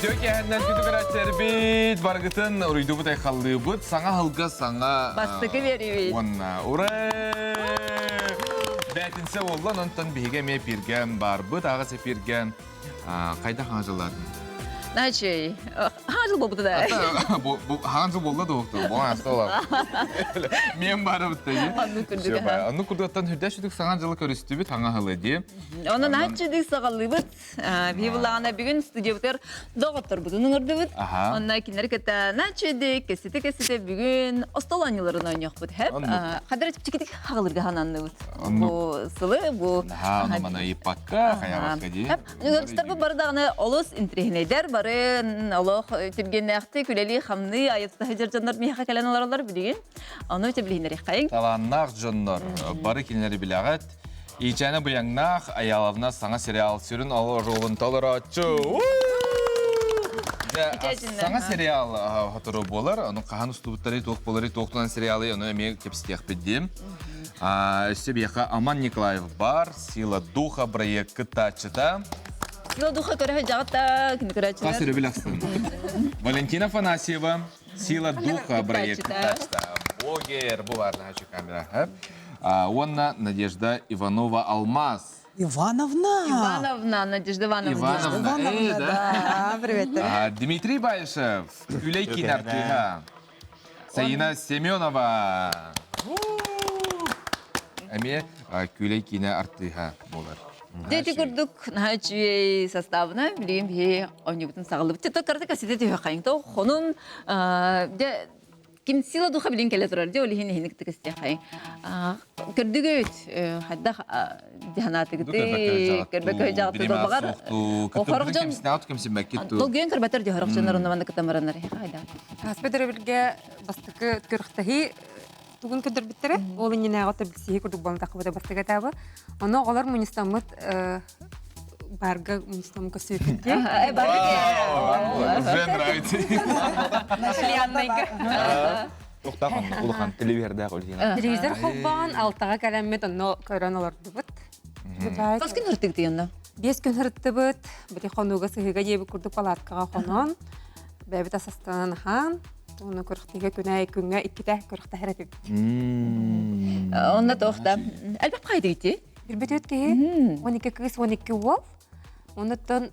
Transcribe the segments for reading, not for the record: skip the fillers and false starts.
Үтүө киэһэннэн күндү көрөөччүлэрбит барыгытын уруйдуубут айхаллыыбыт саҥа аһылга саҥа Бастакы биэриибит. Уонна ура! Бээтинсэ буолла, онтон биһиги эмиэ эпииргэ барбыт, аҕыс эпииргэ хайдах хаҥажылаатын? Начей, хаҥажыл буолбута да. Хаҥажыл буолла да уохту, буолан асталар. Мен барыбыт да. Оннук курдук. Оннук курдуктан хүрдэ сүдүк саҥа дьылы көрүстүбүт, хаҥа хылы дии. Онон аччыдыы саҕалыыбыт. Биһи буллаҕына бүгүн студиябытыгар доҕотторбутун ыҥырдыбыт. Онно кинилэр кытта начыдык, кэсите-кэсите бүгүн остол оонньууларын оонньуохпут. Хэп. Хадара чикитик хаҕылырга хананныбыт. Бу сылы бу Наһаа ону-маны ыйыппакка, хайаабакка дии. Ыҥырыстарбыт бары даҕаны олус интириэһинэйдэр, бары олох түргэннээхтик үлэлии-хамныы айыттаһы дьоннор миэхэ кэлэн олороллор билигин. Ону билиһиннэриэххэйиҥ. Талааннаах дьоннор бары кинилэри билэҕит. Иичээнэ Быйаҥнаах Аяловна саҥа сериал сүрүн оруолун толорооччу. Саҥа сериал сотору буолар. Ону хаһан устубуттарый, туох буоларый, туох туһунан сериалы, ону эмиэ кэпсэтиэхпит диим. Өссө биһиэхэ Аман Николаев бар, Сила Духа проект кыттааччыта. Сила Духа көрө сылдьаҕыт кини көрөөччүлэр. Хас өрөбүл ахсын. Валентина Афанасьева, Сила Духа проект кыттааччыта. Блогер, бу бар камера. Уонна Надежда Иванова Алмаз. Ивановна! Ивановна, Надежда Ивановна. Ивановна, Ивановна, да. Привет. Дмитрий Баишев, Күлэй киин артыыһа. Саина Семенова. Эмиэ Күлэй киинэ артыыһа буолар. Дети курдук наһаа үчүгэй составына билигин биһи оонньуубутун саҕалыбыт. Тото карта кассета түһүөххайыҥ. То хонун дьэ ким сила духа билин кэлэ турар дьэ ол иһин иһиник тыкыстиэххайыҥ. Көрдүгүт хайдах дьаһанаатыгыты көрбөкө дьаҕыты долбаҕар Охорох дьон долгуйан көрбөтөр дьэ хорох дьоннор онно манна кытамараннар хайда. Ааспыт өрөбүлгэ бастакы күрэхтэһии тугун көрдөрбүттэрэ. Ол иннинээҕи билсиһии курдук буолан таххыбыта бастакы этабы. Ону оҕолор мунньустаммыт барга мунньустаммыт көстүүппүт дии. Уже нравится. Лианнайга. Туохтаах улахан телевизордаах үлһиэн. Телевизор холбоон алтаҕа кэлэммит онно көрөн олордубут. Хас күн ыртыгытый онно? 5 күн ырыттыбыт. Бити хонууга сыһыыга диэбит курдук палаткаҕа хонон, бэйэбит асастанан аһаан, уонна күрэхтэһиигэ күнэ күҥҥэ иккитэ күрэхтэһэр этибит. Онно туох да элбэх хайдыйти? Билбит үт киһи, 12 кыыс, 12 уол. Онуттан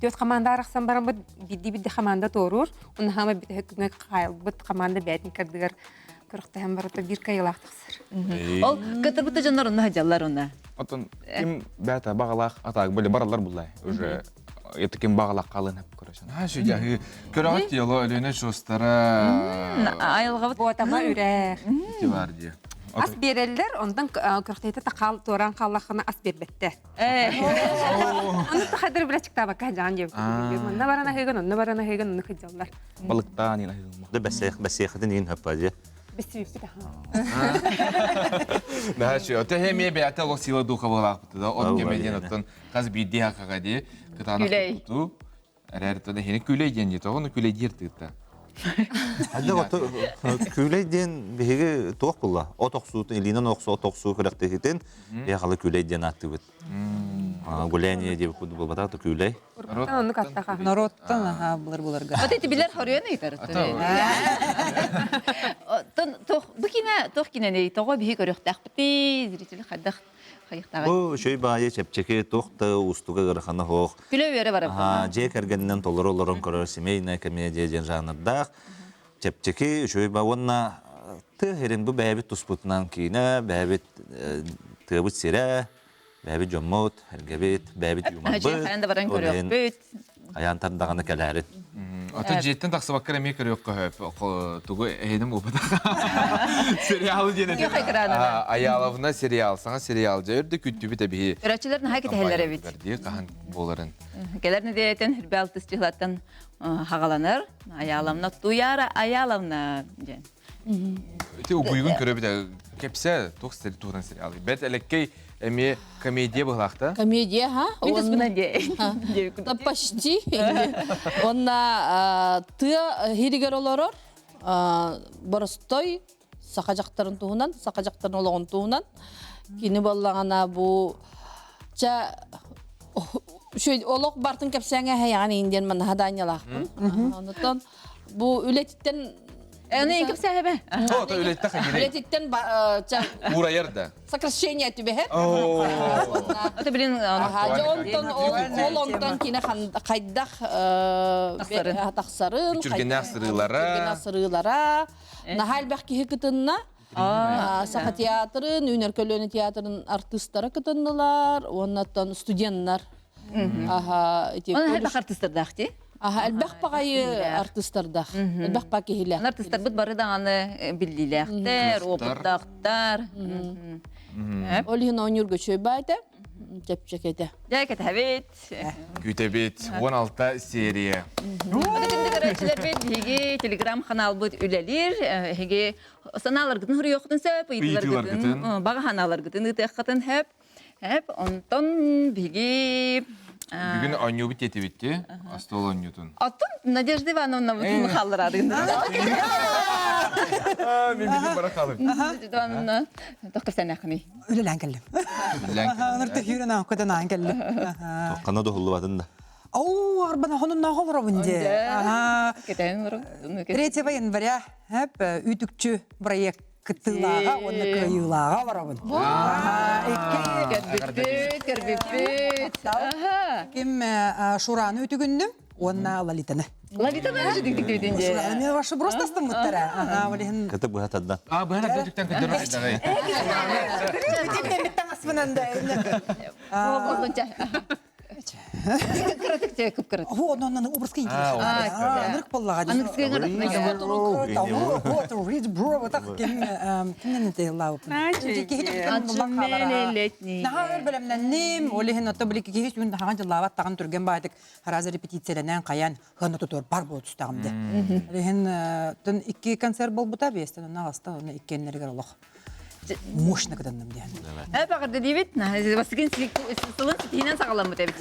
түөрт команда арахсан бараммыт бидди-бидди команда туоруур. Онно хаама бүтэһик күҥҥэ хаалбыт команда бээтин кардыгар күрэхтэһэн барыта биир кыайыылаах тахсар. Ол кытырбыта дьоннор онно сылдьаллар онно. Оттон ким бээтэ баҕалаах атаак были бараллар буллай уже это ким баҕалаах халын хап көрөсөн. Ha şu яһы көрөҕүт дияло Өлүөнэ шостара Айылҕабыт Буотама үрэх. ити бар диye. Ас биэрэллэр, онтон күрэхтэһиитэ тахаал туораан хааллаххына ас биэрбэттэр. Аны тахайдар билэ чыктаабакка сылдьаҕын диэбит. Манна баран аһыыгын, онно баран аһыыгын, онно сылдьаллар. Балыктаан иин аһыылма. Да бэсиэх бэсиэхэтин иин хаппа дьэ. Бэссибиппит аха. Да, şu өтө хемие бэйэтэ олох сила духа буолаахпыт да от кеме диэн оттон хас биирдии хакаға дии кытаанах тутуу эрээр тона хини күлэй диэн дии тоҕону күлэй диир тыытта. Хайдах ото күлэй диэн биһиги туох булла? От охсуутун, илиинэн охсуу, от охсуу күрэхтэһиитин яхалы күлэй диэн ааттыыбыт. Гуляние диэбит курдук буолбатах да күлэй. Уруккуттан оннук аттаха. Народтан аха булар буларга. Вот эти билер хоруйан ыйтар. Тох бу кине тох кинени тоҕо биһи көрүөхтээхпитий зрители хайдах хайыктааҕай. Бу үчүгэй баайы чэпчэки туох да уустуга ыарахана суох. Күлэ үөрэ барабын. Дьиэ кэргэнинэн толору олорон көрөр семейная комедия диэн жанрдаах. Чэпчэки үчүгэй ба уонна тыа сирин бу бэйэбит туспутунан киинэ, бэйэбит тыабыт сирэ, бэйэбит дьоммут, эргэбит, бэйэбит юморбыт. Хайан да баран көрүөхпүт. Хайаан тардаҕына кэлээрин. Ата дьиэттэн тахсыбакка эмиэ көрүөххэ сөп. Тугу эһиним буолбатах. Сериалы диэн этим. Аяловна сериал, саҥа сериал. Дьэ өрдө күттүбүт эбиһи. Көрөөччүлэр наһаа кэтэһэллэр эбит. Дии хаһан буоларын. Кэлэр нэдиэлэтин үрбэ алтыс чыһылаттан хагаланар. Аяловна Туяра Аяловна диэн. Ити угуйгун көрөбүт кепсе туох туһунан сериал. Бэт элеккей эмиэ комедия быһылаахта. Комедия, ха? Мин Да почти. Онна тыа хиригер олорор боростой саха дьахтарын туһунан, саха дьахтарын олоҕун туһунан. Кини боллаҕына бу ча Олох бартын кэпсээҥэ эһэйэҕин иин диэн манна хадаанньалаахпын. Онтон бу үлэтиттэн Аны кэпсээһэбэ. То, то үлэттэ хагирей. Үлэтиттэн Урайар да. сокращение түбэһэр. Это блин, онтон ол онтон кини хайдах тахсарын, Үчүргэннээх сырыылара. Үчүргэннээх сырыылара. Наһаа элбэх киһи кытынна. Саха театрын, Үүнэр көлүөнэ театрын артыыстара кытыннылар, уоннаттан студеннар. Аха, ити Оны элбэх артыыстардаах дии. Аха, элбэх баҕайы артыыстардаах. Элбэх ба киһилээх. Артыыстарбыт бары даҕаны биллиилээхтэр, опыттаахтар. Ол иһин оонньуурга үчүгэй баайта, чэпчэки этэ. Дьэ, кэтэһэбит. Күүтэбит. 16 серия. Күндү көрөөччүлэрбит, биһиги телеграм-ханаалбыт үлэлиир. Эһиги санааларгытын суруйуоххутун сөп, ыйытыыларгытын, баҕа санааларгытын ыытыаххытын сөп. Сөп, онтон биһиги Бүгүн оонньуубут диэтибитти, остуол оонньуутун. Оттон Надежда Ивановна бутун хааллараарын. Мен бүгүн бара хаалым. Надежда Ивановна, тоққа сәнәхни. Үлэлээн кэллим. Ынырты хүйрен көтөн аан кэллим. Ханна дохуллубатын да. Оу, арбана хонуннааҕы олоробун дии. 3 января хэп үтүкчү проект кыттыылааҕа уонна кыайыылааҕа олоробун. Көрбүппүт, көрбүппүт. Ким Шураны үтүгүннүм уонна Лолитаны. Лолитаны үтүгүннүм дии. Шураны мен вашы просто астыммыттара. Ага, олихин. Кытып быһа тардан. А, быһа тардан түктен көдөрөр айдаҕай. Бүтүн таҥаспынан да. Кыратык те кып-кырат. О, онон образка интересно. Анырык боллаға. Наһаа өр бэлэмнэнним, ол иһин отто били киһи сүн хаҥан дьыллаабат таҕын түргэн баайтык хараза репетициялэнэн хайан хыана тутуор бар буол түстаҕым де. Ол иһин тын икки концерт болбута биэстен онна аҕыста онно иккиэннэригэр олох мощно кытынным диэн. Э баҕарда диибит, бастакын сылын ситиһинэн саҕаламмыт эбит.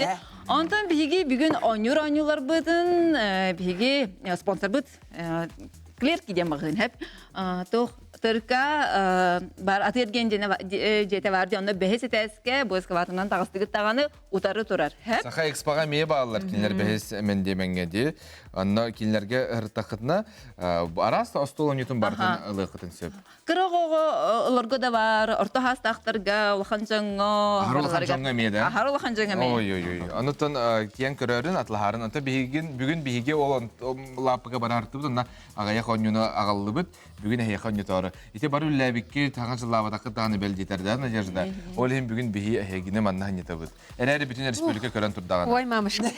Онтон биһиги бүгүн оонньуур оонньууларбытын биһиги спонсорбыт Клерки диэн маҕаһыын хэп. Туох тырка бар атыырген дьиэтэ бар дии онно бэһис этээскэ бу эскалаторынан таҕыстыгыт даҕаны утары турар. Саха экспоҕа эмиэ бааллар кинилэр бэһис мэндиэмэҥҥэ дии. Онно кинилэргэ ырыттаххытына араас да остуол оонньуутун барытын ылыаххытын сөп. Кыра оҕоҕо олорго да бар, орто хаастаахтарга, улахан дьоҥҥо. Аһар улахан дьоҥҥо эмиэ да? Аһар улахан дьоҥҥо эмиэ. Ой, ой, ой. Онуттан киэн көрөрүн, атлаһарын. Онто биһигин, бүгүн биһиги ол лааппыга бараартыбыт, онно аҕыйах оонньууну аҕаллыбыт. Бүгүн эһиэхэ оонньотоору. Ити бары үллээбикки, таҥа дьыллаабатаххыт даҕаны бэл диэтэр да, Надежда. Ол иһин бүгүн биһи эһигини манна ханньытабыт. Эрээри бүтүн республика көрөн турдаҕына. Ой, мамышка.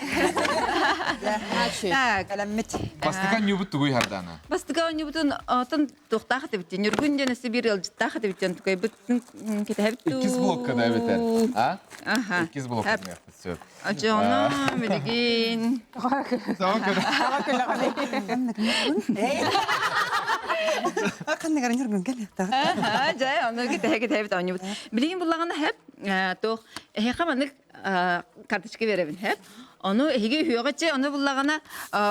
Так. Кэлэммит. Бастакы оонньуубут тугуй Хардана? Бастакы оонньуубутун отон туохтаах этибит Ньургун диэн өссө биир ыалдьыттаах этибит диэн тукайбыт кэтэһэбит Иккис блокка да эбэтэр. А? Аха. Иккис блокка сөп. Очону билигин. Саҥа көрө. Ханныгар Ньургун кэлиэхтээх. Дьэ, ону кэтэһэ кэтэһэбит оонньуубут. Билигин буллаҕына хэп туох эһиэхэ маннык карточка биэрэбин хэп. Ону эһиги үһүөҕүччэ ону буллаҕына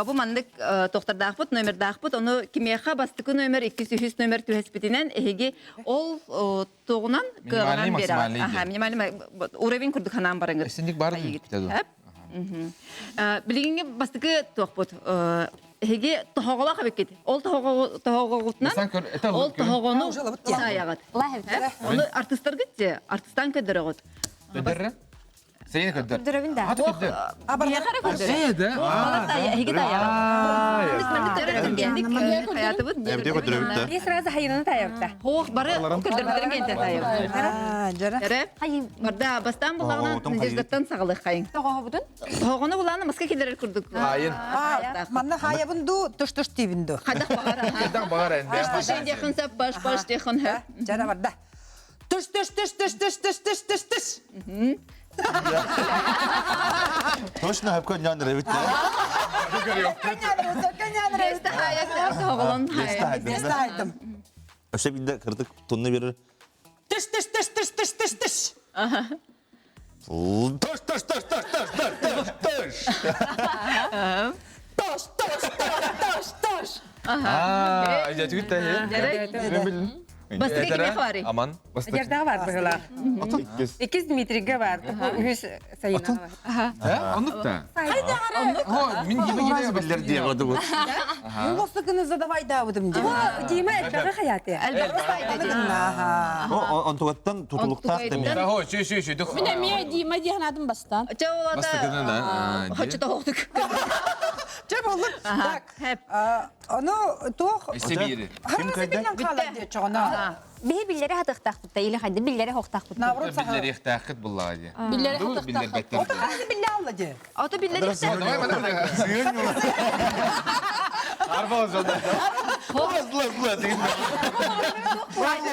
бу маннык тохтардаахпыт, номердаахпыт, ону кимиэхэ бастакы номер, иккис, үһүс номер түһэспитинэн эһиги ол туоҕунан кыаҕынан биэрэҕит. Аха, минимальный уровень курдук ханаан барыҥыт. Синник бар Хэп. Билигиҥҥи бастакы туохпут эһиги тоһоҕолоох эбиккит. Ол тоһоҕоҕутунан ол тоһоҕону саайаҕыт. Ону артыстаргыт же, артыстан көрдөрөҕүт. Көдөррө? Сен көдөр. Көдөрөбүн да. Аты көдөр. Биһиэхэ эрэ көрдөрөр. Э да. Балар эһиги таайаҕыт. Хаятыбыт. Эбде көдөрөбүт да. Биир сразу хайыраны таайабыта. Хоох бары көрдөрбүттэрин кэнтэн таайабыт. Жара. Эре. Барда бастаан буллаҕына Надеждаттан саҕалыаххайыҥ. Тоҕоһобутун? Тоҕону булааны маска киллэрэр курдук. Хаайын. Манна хаайабын дуу, туш-туш диибин дуу. Хайдах баҕар. Хайдах баҕар эн. Туш-туш диэххин сөп, баш-баш диэххин сөп. Жара барда. Туш туш туш туш туш туш туш туш туш. Точно хөпкө ньонер эбит. Бэстэ хаайа тоҕолон хаайа. Бэстэ хаайдым. Өссө биирдэ кырдык тунна берер. Туш туш туш туш туш туш туш. Туш туш туш туш туш туш туш туш. Туш туш туш туш туш. Аа, дьэ түгүт та. Бастакы кимиэхэ барый? Аман. Дердаҕа бар быһылаах. Иккис Дмитрийгэ бар. Үһүс Сайынаҕа бар. Э, оннук да. О, мин Дима Гиреев биллэр диэҕэ дубут. Мин бастакыны задавайдаабытым дии. Дима элбэҕи хайааты. Элбэҕи хайда дии. О, онтугаттан тутулуктаах да мен. Хо, чү чү чү дух. Мин эмиэ Дима диэн аатын бастаан. Чэ олата. Бастакыны да. Хочу тоһуктук. Чэ боллук. Так. Ону туох Өссө биири. Ким кайда? хаалар диэ чоҕоно. Биһи биллэри хатыахтаахпыт да или хайда биллэри хоохтаахпыт. Наоборот саха. Биллэриэхтээххит буллаҕа дии. Биллэри Ду хатыахтаахпыт. биллэрбэттэр. Ото ханна биллэ алла дии. Ото биллэриэхтээххит. Давай мана. Арба жолда.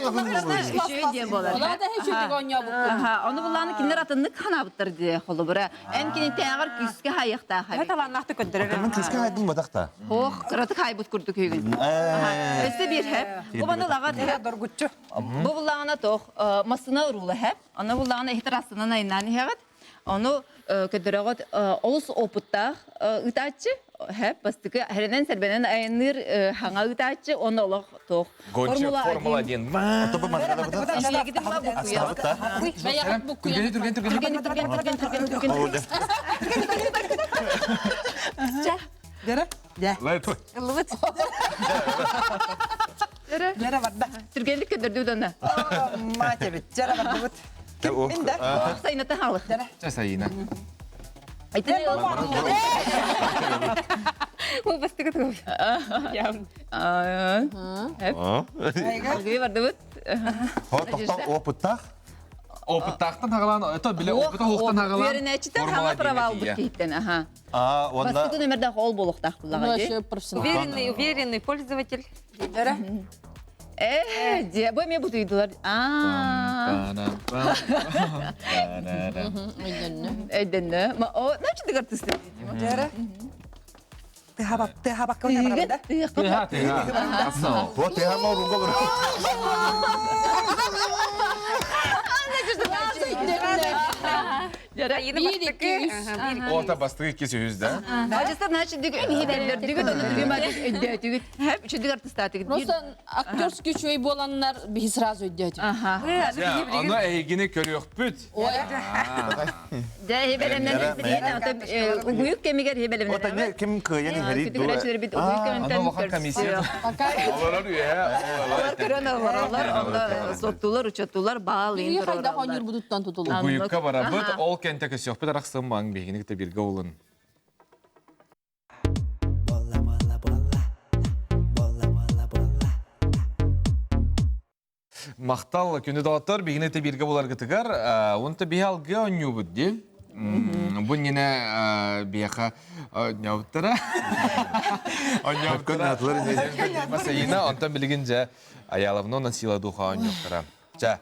Үчүгэй диэн буолар. Ола да үчүгэй оонньообуппут. Аха, ону буллааны кинилэр атыннык ханаабыттар дии холобура. Эн кинитээҕэр күүскэ хайыахтаах эбит. Талааннаахтык көрдөрөр. Мен күскэ хайдым батахта. Ох, кыратык хайбыт курдук үгүн. Өссө биир хэп. Бу баны лагат хэп. Доргуччу. Бу буллаҕына тох массына уруула хэп. Аны буллаҕына иһитер астынан айнаан иһэҕит. Ону көдөрөҕөт олус опыттаах ыытааччы хэп бастыкы хэрэнэн сэрбэнэн айанныыр хаҥа ыытааччы оны олох тох Гончик Формула 1. Бэйэҕит Түргэн түргэн түргэн. Түргэн түргэн түргэн түргэн түргэн. Дера? Дэ. Ыллыбыт. Дера барда. Түргэнлик көдөрдүү дана. Мать эбит. Дера бардыбыт. Ким да? Сайната халых. Чэ Сайына. Айтын Ол бастыкы тугу. Алгыы бардыбыт. Хо тоқтон опыттах. Опыттаахтан хагалаан, это биле опыта хуохтан хагалаан. Үөрэнээччитэн хаҥа провал бут киһиттэн, аха. А, онда Бастакы нөмердэх ол буолуохтаах буллаҕа дии. Уверенный, уверенный пользователь. Дера? Э, дьэ, бу эмиэ бутуйдулар. Аа. Өйдөннө. Ма о, значит, дыгар тысты. Дера? Тыхабак, тыхабакка барда. Тыха, тыха. Хо тыха ма рунга бар. Сайына бастыкы. Ота бастыгы кesi yüz да. Ажыста, значит, диг өйдөрдүгүт, оны түгү мадык өйдөтүгүт. Хеп, үчүдүк артыстаатыгыт. Просто актерский үчүгэй буоланнар биһи сразу өйдөөтүм. Аха. Аны эйгини көрүөхпүт. Дэ хебелемнен угуйук кемигер хебелемнен. Ота не ким кыйын хери ду. Күтүрәчилер бит угуйук Аны кемиктен улахан комиссия. Олорор үйе. Олар көрөн олоролор, онда соттулар, учеттулар, баал Биһи ин хайдах оонньуур будуттан тутулу. Угуйукка барабыт, ол кенте көсөкпүт арахсын маң бигини ките бирге олун. Мактал күнү доҕоттор бигини те бирге буларгытыгар, онта биһи алгы оонньуубут ди. Бу нine биэха оонньообуттара. Оонньообуттара. Масайына, онтон билигин же Аяловна онон сила духа оонньуохтара. Ча,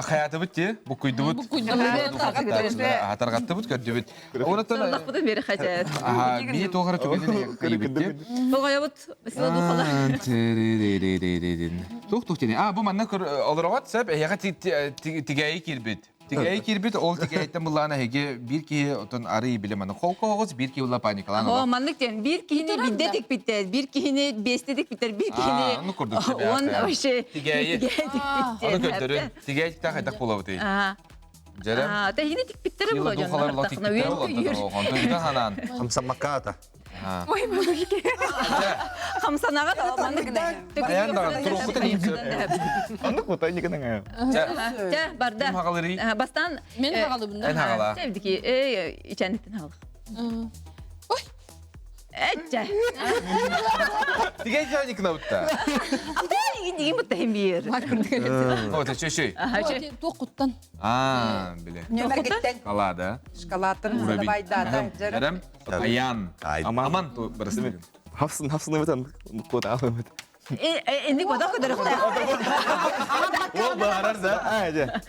хаятыбыт ти, буккуйдубут. Хатаргаттыбыт, көрдүбүт. Онотон Лахпытын бери хачат. бии туохара түгэнин кыйбит Тоҕойобут сила духалар. Тух тух тини. А, бу манна олорогот сеп эйэхэ тигээйи киирбит. Тигээйи киирбит, ол тигээйиттен буллаана эһиги биир киһи отон арый биле маны холкоҕус, биир киһи улла паникалаан О, маннык диэн биир киһини бидде тикпиттэр, биир киһини биэсте тикпиттэр, биир киһини ну курдук он вообще Тигээйи. тигээйи Аны көрдөрүн. Тигээйи тиктах хайдах буолабытый? Аа. Дьэрем. Аа, тэһини тикпиттэрэ Сила була духалар дьоннор ла тикпиттэрэ була. Онтон бүтэн ханаан. Хамсамаккаата. Ой, мужики. Хамсанаҕа да маннык Аян даҕаны туруохпутун иһин сөп. Оннук бута никэнэ. Чэ, барда. Ким хагалырый? Бастаан Мен хагалыбын да. Эн хагала. Чэбдики, э, ичэниттен хагалых. Ой, Эччэ. Тигээйи тигээйи кынабытта. Дигин бутта хим биир. О, те чөй-чөй. туох куттан. А, биле. Нөмергиттен Калада. шоколадтан Уровень. задавайдаата. Дера? Эрем. Аян. Ай. Аман ту барыстын. Хапсын хапсын өтен код алып. Энди бодох көдөрөхтө. Ол барар да. А, же.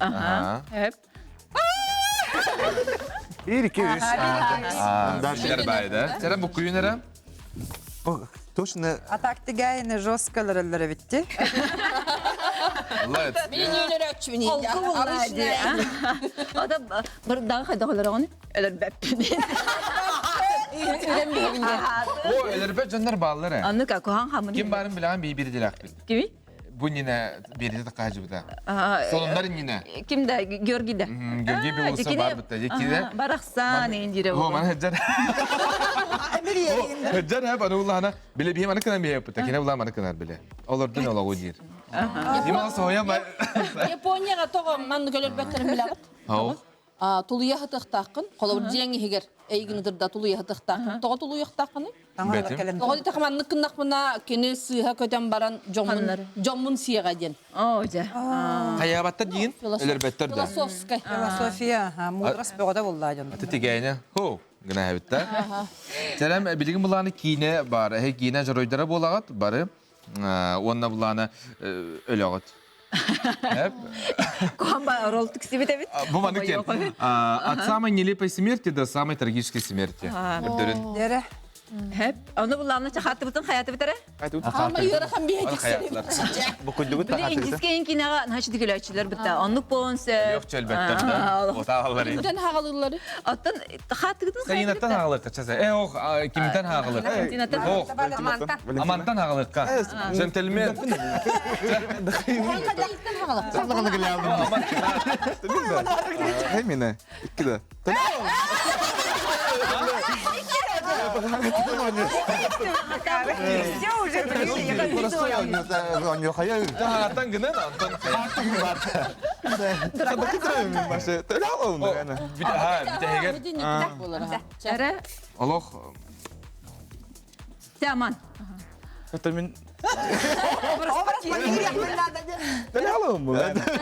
Аха. Хеп. Бир iki үс. Дальше байда. Сен бу күйүн эрем. Точно А так тигайны жестко лырылары битти. Let's. Мин өлөрөччүмүн. Холку булла. Ата бір дағы қайда қолар оғын? Өлөр бәппін. Үрэн биһэбин дэ. О, өлөрбөт дьоннор бааллар ээ. Анныка куһаҕан хамын. Ким баарын билэҕин бии биирдилээхпит. Кими? Бу иннинэ биэрдэ такаажыбыта. Сонуннар иннинэ. Ким да Георгий да. Георгий Белоусов бар бытта. Дикиде. Барахсан индире. О, мана хеджар. Хеджар хэ бары улаана биле бии маны кынан бие пыта. Кине улаана маны кынар биле. Олордун олагу диир. Димал соя ба. Японияга тоҕо маннык өлөрбөттөрүн билэҕит? Хау. Тулуйа сытыахтааххын. Холобур дьиэҥ иһигэр эйигин ытырда тулуйа сытыахтааххын. Тоҕо тулуйуохтааххыный? Бэтим. Тоҕо диэтэх маннык гыннахпына кини сыыһа көтөн баран дьоммун дьоммун сиэҕэ диэн. Оо, дьэ. Хайаабаттар диин, өлөрбөттөр да. Философскай. Философия, мудрость бөҕөтө буллаа дьон. Аты тигээне, хо, гына эбит да. Сэрэм билигин булааны киинэ бар. Эһи киинэ дьоруойдара буолаҕыт бары. Уонна булааны өлөҕүт. Куһаҕан ролл тиксибит эбит. Бу маннык диэн. От самой нелепой смерти до самой трагической смерти. Үрдөрүн. Дэрэ. Хэп. Ону булааны чахаттыбытын хаятыбыт эрэ? Ама ыарахан биһэ тиксэрим. Бу күндүгүт Били индийскэй киноҕа наһаа күлөөччүлэр бытта. Оннук буолан сөп. Yok чөлбөттөр да. Отааллар. Кимтэн хагалыыллары? Оттон хааттыгытын Сайынаттан хаалыкка часа. Э ох, кимтэн хаалык? Валентинаттан. Ох, Амантан хаалыкка. Джентльмен. Кимтэн хагалык? Хэминэ. Икки да. Все уже Таһааттан гынан, антон Бүтэһигэр. Эрэ. Олох. Таман. Это мен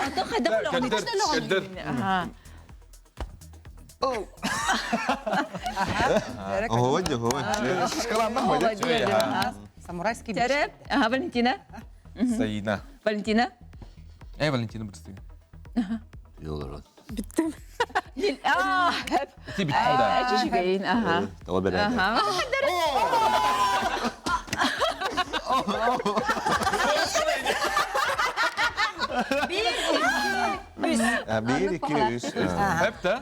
Антон хайдах олоҕун Көдөр. Самурайский меч. Тереп. Ага, Валентина. Саина. Валентина. Эй, Валентина, быстрее. А, хэп. Ти биттин да. Эчи ага. Ага. Биир, икки, үс. Хэп да?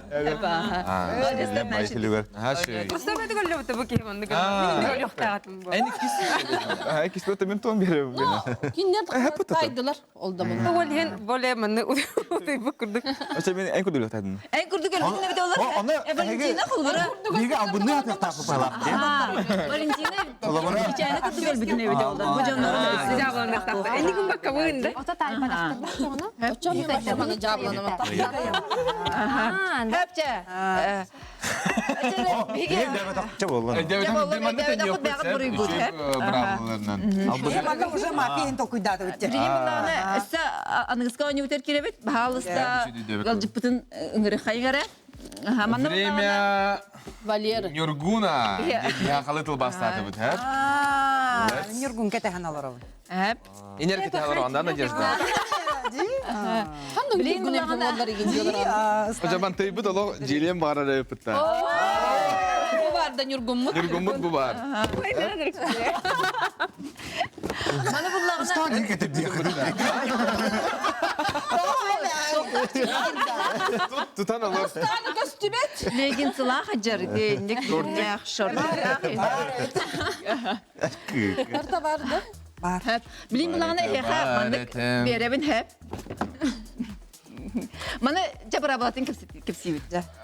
Ха, шүй. Устамады көллөбүтэ бу киһи маннык. Мин өлүөхтаатым бу. Эн иккис. Иккис мен тон берем. Киннер тайдылар ол да бұл. Ол иһин боле манны утуйбут курдук. Ача мен эн күдүлүк тадын. Эн курдук өлбүтүн эбит олар. Валентина холбора. Валентина кичээне курдук өлбүтүн эбит олар. Бу дьоннорун Жаабаланахтаахта. Энигин бакка быында. Ото тайбадахтарбах Очон мана жабланама. Хэпче. Биге. Манна уже мафия толкуйдаты битте. Билигин буллаҕына өссө аныгыска оонньуутар кирэбит. Баһаалыста ыалдьыппытын ыҥыры хайгара. Манна Время Валера. Нюргуна. Я халы тылбастатыбыт, хэп? Нюргун кэтэхэн олоробун. Хэп. Инер кете анда Надежда. Ханның Билигин күнә буллаҕына боллар иген диялар. Hocam тыйбыт олох жилем барар өпүтта. Бу бар да Нюргунмут. Нюргунмут бу бар. Маны буллаҕына Тутан алар. Таны көстүбет. Легин сылаах жар дeenник күннээх шордах. Тарта бар да. Бар. Хэп. Билигин буллаҕына эһиэхэ маннык биэрэбин хэп. Маны жабырабалатын кэпсиибит.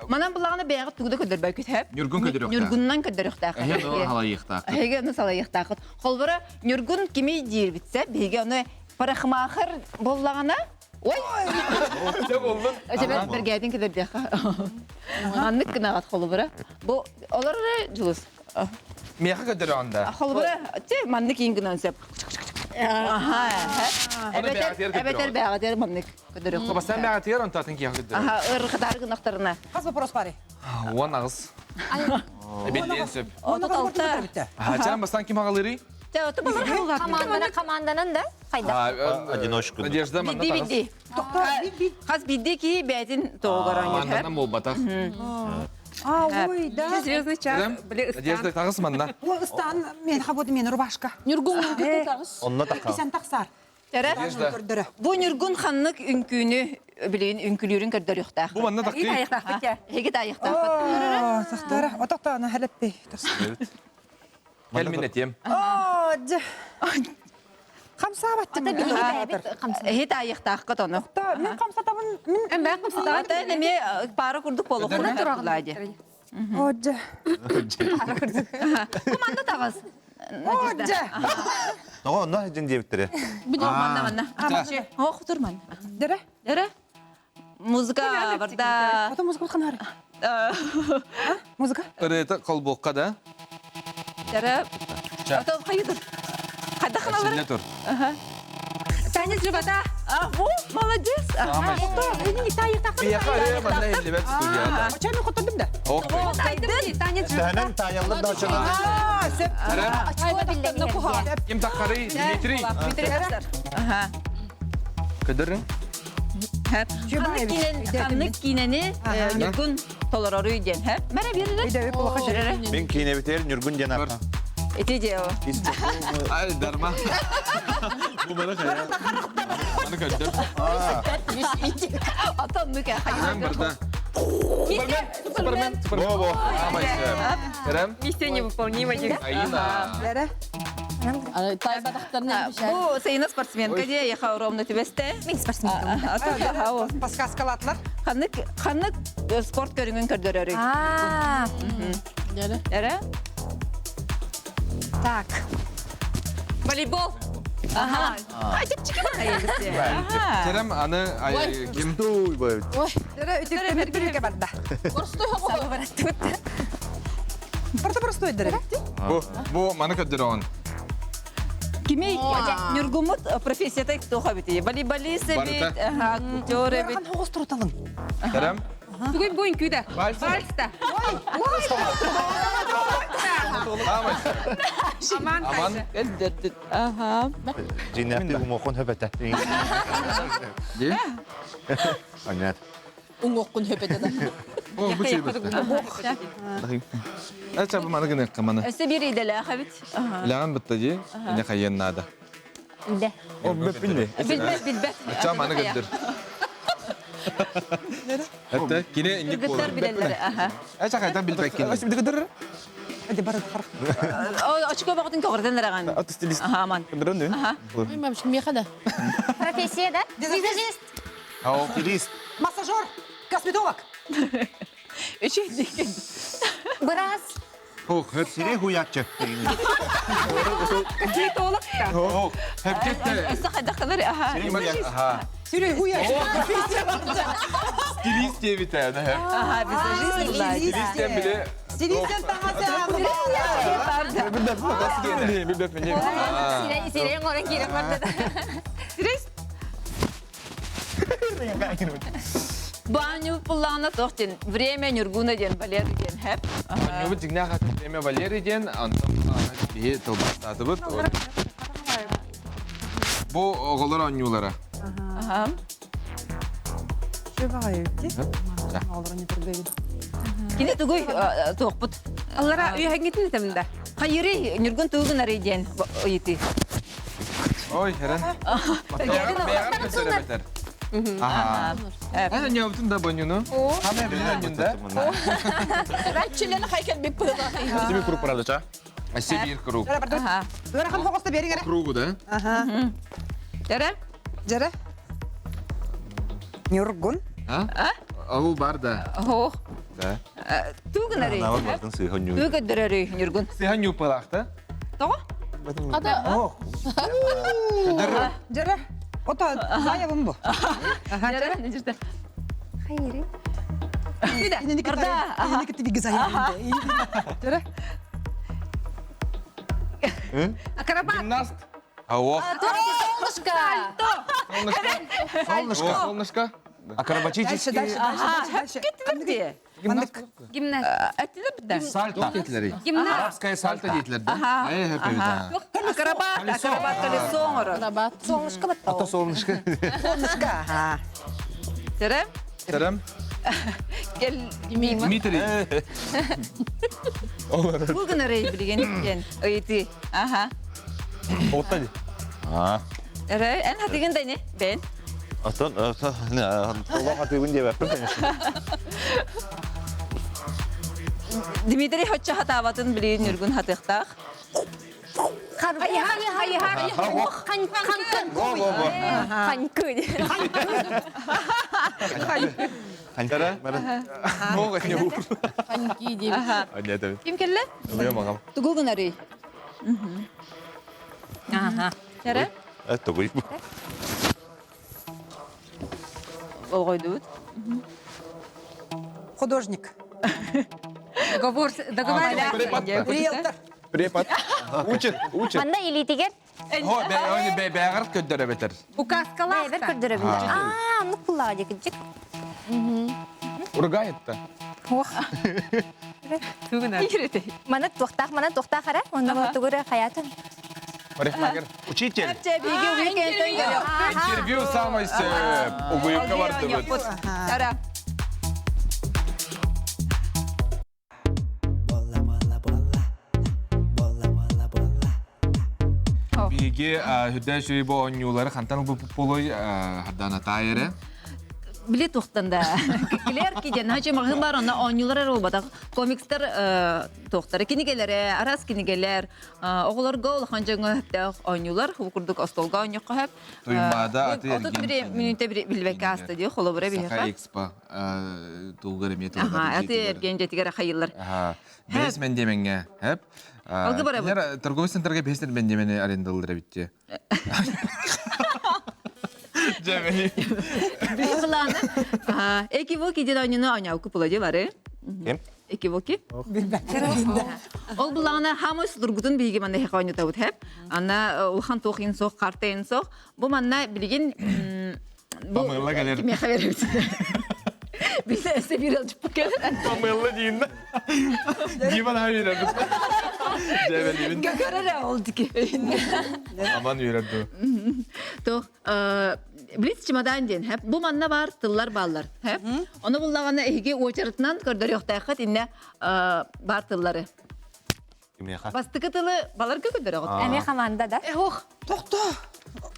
Манан буллаҕына бэйэҕит тугу да көрдөрбөккүт хэп. Нюргун көдөрүөхтээх. Нюргуннан көрдөрүөхтээх. Эһэ но халайыхтаах. Эһиги ону салайыахтаахыт. Холбора Нюргун кими диирбитсэ, биһиги ону парахмахер боллаҕына Ой! Дэ болдун. Өтөбөр бэргээтин кэдэрдиэхэ. Маннык гынаҕат холобура. Бу олор эрэ дьулус. Миэхэ көдөрө анда. Холобура, те маннык иин гынан сөп. Аха. Оны бэҕэтигэр Эбэтэр эбэтэр бэҕэтигэр маннык көдөрүөх. Бастан бэҕэтигэр онтатын киэхэ көдөрө. Аха, ырхатар гынахтарына. Хас вопрос бары? Уон аҕыс. Эбиллиэн сөп. 36. Ха, бастан ким аҕалырый? Те ото балар халлаат. Команданан команданан да хайда. Одиночку. Надежда манна Бидди тагыс. бидди. Хас бидди ки бәтин тоғаран Маннан болбатах. А, ой, да. Звездный час. Били Надежда тагыс манна. О, ыстан мен хабоды мен рубашка. Нюргун кытты тагыс. Онно така. Кисен тахсар. Надежда. Бу Ньургун ханнык үҥкүүнү билигин үҥкүлүүрүн көрдөрүөхтээх. Бу манна такты. Эһиги таайыахтаахпыт. Сахтара, отохтоона хелеппи. Кэл мин этиэм. Оо, дьэ. Хамсаабаттым. Эһи таайыахтааххыт ону. Мин хамсатабын. Мин Бээн хамсатаҕын. Ата эмиэ паара курдук буолуоххуна тураллаа дии. Оо, дьэ. Бу манна таҕыс. Оо, дьэ. Тоҕо онно дьин диэбиттэрэ. Бу манна манна. Ох, тур манна. Дэрэ. Дэрэ. Музыка барда. Ото музыка ханары. Музыка? Ырыта колбокка да. Дэрэ. Ото хайыдыр. Хайдах Синне тур. Танец живота. А, во, молодец. Биэхэ ырыа манна иһиллибэт студияда. Оча мен хоттордум да. Ох. Танец живота. Төһөнөн таайаллар да очоно. Аа, сөп. Ким таххарый? Дмитрий. Дмитрий тахсар. Аха. Көдөрүн. Ханнык киинэни Ньургун толороруй диэн, хэ? Мэрэ биэрэрэ. Өйдөбүк улахан Биэрэрэ. Мин киинэбитигэр Ньургун диэн ааттаах. Ити диэо. Ай, дарма. Бу маны хайа. Маны көддөр. Ата нүкэ Мен барда. Супермен, Супермен, Супермен. Бо-бо. Амай Керем. Миссия невыполнима. Аина. Дэрэ. Бу Сайына спортсменка дии, яха ровно түбэстэ. Мин спортсменка. Подсказкалаатылар. Ханнык ханнык спорт көрүҥүн көрдөрөрүй? А, Эрэ? так. Волейбол. Аха. Ай, чипчики Аха. Керем аны ай, ким? Туй бой. Дэрэ үтүктэмир бүрүкэ барда. Барда простой дэрэ. Бу бу маны көддөрөҕүн. Кими Ньургуммут профессията туох эбитий? Волейболист эбит, Барыта. аха, актер эбит. Хан хоҕус туруталын. Керем. Бүгүн бу үҥкүүдэ. Вальс. Вальста. Амай. Аман Аман. кайда. Аха. Жиннәпти умокун хөпөтә. Ди. Анят. Уҥуоххун хөпөтө да. О, бу чей битте. Эча бу маны гына кыманы. Өссө биир идэлээх эбит. Аха. Ляган битте ди. Ине хайен надо. Иде. О, беппинди. Билбэт, билбэт. Ача маны көддөр. Этте кине инник Кыргыттар болар. билэллэр. Аха. Эча кайдан билбэт кине. Ас билдер. Эди бары харах. Очко баҕатын көҕүрдэн эрэҕин. Ат стилист. Аха, аман. Көдөрөн. Профессия, да? Визажист. Ау. Стилист. Массажер. Косметолог. Үчүгэй. Бырас. Ох, хөп. Сире хуяччы. Диетолог. Ох, хөп кетте. Өссө хайдахтанар. Аха. Аха. Сүрэ хуя. Стилист диэбитэ, да. Аха, визажист булаа. Стилист диэн биле. Стилистен таңасы. Билбеппинди. Сирен горен кирен барда. Баню пуллаана туох диэн Время Ньургуна диэн Валерий диэн хэп. Ньубут дьиҥнээх атын Время Валерий диэн, онтон биһи тылбаастаатыбыт. Бу оҕолор оонньуулара. Аха. Сүрэ багай үтти. Олору не тургайын. Кини тугуй туохпут. Аллара үйэһэҥҥитин этэмдэ. Хайырый Ньургун тугун арый диэн ыйытыы. Ой, хэрэн. Бэйэҕэр көрсөрө бэтэр. Аха. Эн ньубутун да бонньуну. Хама билин онньунда. Раччилен хайкел бик пыла. Сиби круг парады ча. Өссө биир круг. Дэрэ барда. Аха. Дэрэ хан хоҕуста бериң эрэ. Кругу да? Аха. Дэрэ? Дэрэ. Ньургун. А? Ол бар да. Ох. Да. Тугун арый. Навар бартын сыйхан Тугу көрдөрөрүй Ньургун. Сыһан ньуппалаахта. Тоҕо? Дэрэ. Ото заявым бу. Аха. Дэрэ, нежде. Хайыры. Инини Барда. кытта. Инини кытта биги заявым. Дэрэ. Акробат. Гимнаст. Ох. Солнышко. Солнышко. Солнышко. Солнышко. Дальше, Акробатический. дальше, дальше, дальше. Кетберди. Мандык. Гимнаст. Эттилер битте. Сальто. Диэтилери. Гимнаст. Арабская сальто диэтилер да. Эй, хөп Акробат, акробат колесо оҥорор. Солнышко бат. Ата солнышко. Солнышко. Аха. Дэрэ? Терем. Кел Дмитрий. Тугун арый билген диэн ыйытыы. Аха. Отта ди. А. Эрэ, эн хатыгын да не? Бен. Отон олох хатыыбын диэбэппин, конечно. Дмитрий хоччо хатаабатын билигин Ньургун хатыахтаах. Хайыһар, хайыһар, ханькы. Ханькы. Хантара? Ханьки диэбит. Ким кэллэ? Тугу гынарый? Аха. Кэрэ? Тугуй. Болҕойдубут. Художник. Договор, договор. Риэлтор. Препод. Учит, учит. Манна илиитигэр Хо, бэҕэр көрдөрө бетер. Указкалаах. бэйэбэр көрдөрөбүн. Аа, оннук буллаҕа дьикичик. Ругает-то. Тугунар. Мана туохтаах, мана туохтаах ара. Онно тугура хаятын. Парикмахер. Учитель. Интервью самый сөп. Угуйукка бардыбыт. Тара. Биһиги үрдэ үчүгэй бу оонньуулары хантан ылбыппыт буолуой Хардана таайары. Били туохтан да. Клер киден хачы маҕаһыын бар онно оонньуулар эрэ буолбатах. Комикстар туохтара кинигэлэрэ, араас кинигэлэр, оҕолорго улахан дьоҥҥо сөптөөх оонньуулар, бу курдук остуолга оонньуохха сөп. Туймаада аты Отут бири мүнүүтэ билбэккэ ааста дии холобура Саха биһиэхэ. Экспо тугар эмиэ Аха, аты эргиэн дьиэтигэр хайыллар. Бэс мэндиэмэҥҥэ, хэп. Алгы барабыт. Торговый центрга бэс мэндиэмэни арендалылар эбитти. Дьэмэни. Биһи былааны. Экивоки диэн оонньууну оонньообукку була бары. Ким? Экивоки. Ол былаана хамай судургутун биһиги манна эһэхэ оонньотобут хэп. Анна улахан туох ин суох, карта ин суох. Бу манна билигин Памелла кэлэр. Кимиэхэ беребит? Биир өссө биир ылдьыппыт кэлэр. Памелла диин. Дима наһаа үөрэрбит. Дьэбэлиибин. Көкөр эрэ ол дики. Аман үөрэр дуу. Туох Блиц чемодан диэн хэп. Бу манна бар тыллар бааллар. Хэп. Ону буллаҕына эһиги уочаратынан көрдөрүөхтээххит иннэ бар тыллары. Кимиэхэ? Бастакы тылы баларга көрдөрөҕүт. Эмиэ хамаанда да. Ох, тохто.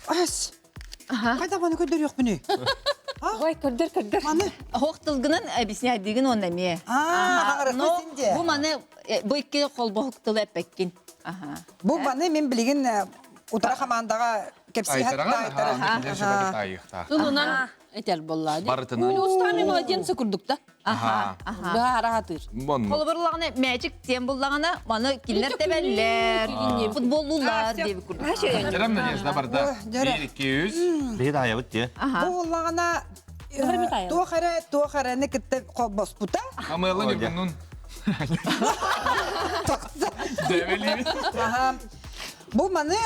Ас. Хайда маны көрдөрүөхпүнүй? Ой, көрдөр, көрдөр. Маны. Ох тылгынан объясняйдыгын уонна эмиэ. Аа, Но бу маны бу икки холбоһук тылы эппеккин. Аха. Бу маны мен билигин утара хамаандаҕа кэпсиһэр таайыахтаах. Тылынан этэр буолла. Барытынан. Устами младенцы курдук да. Аха. Аха. Быһаараатыр. Холобурлаҕына мээчик тиэн буллаҕына маны кинилэр тэбэллэр, футболлуулар диэбит курдук. Дьэрем Надежда барда. 1 2 3. Биһи даайабыт дии. Бу буллаҕына туох эрэ туох эрэни кытта холбоспута. Амыалла Ньургуннун. Дэбэлиибит. Аха. Бу маны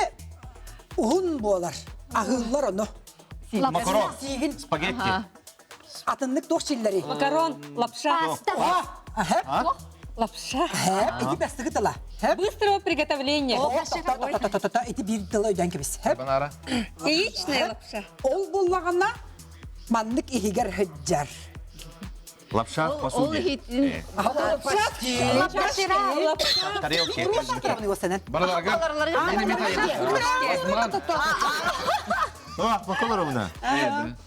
уһун буолар. Аһыыллар ону. Макарон. Сиигин Спагетти. Атыннык туох силлэрий? Макарон, лапша. Паста. Лапша. Хэп, ити бастыгы тыла. Хэп. Быстрого приготовления. Та-та-та-та-та, ити биир тыла өйдөөн кэбис. Хэп. Банара. Яичная лапша. Ол буллаҕына маннык иһигэр сылдьар. Лапша Ол посуде. иһитин Лапша. Тарелки. Бараларга. Ах, бакалар мына.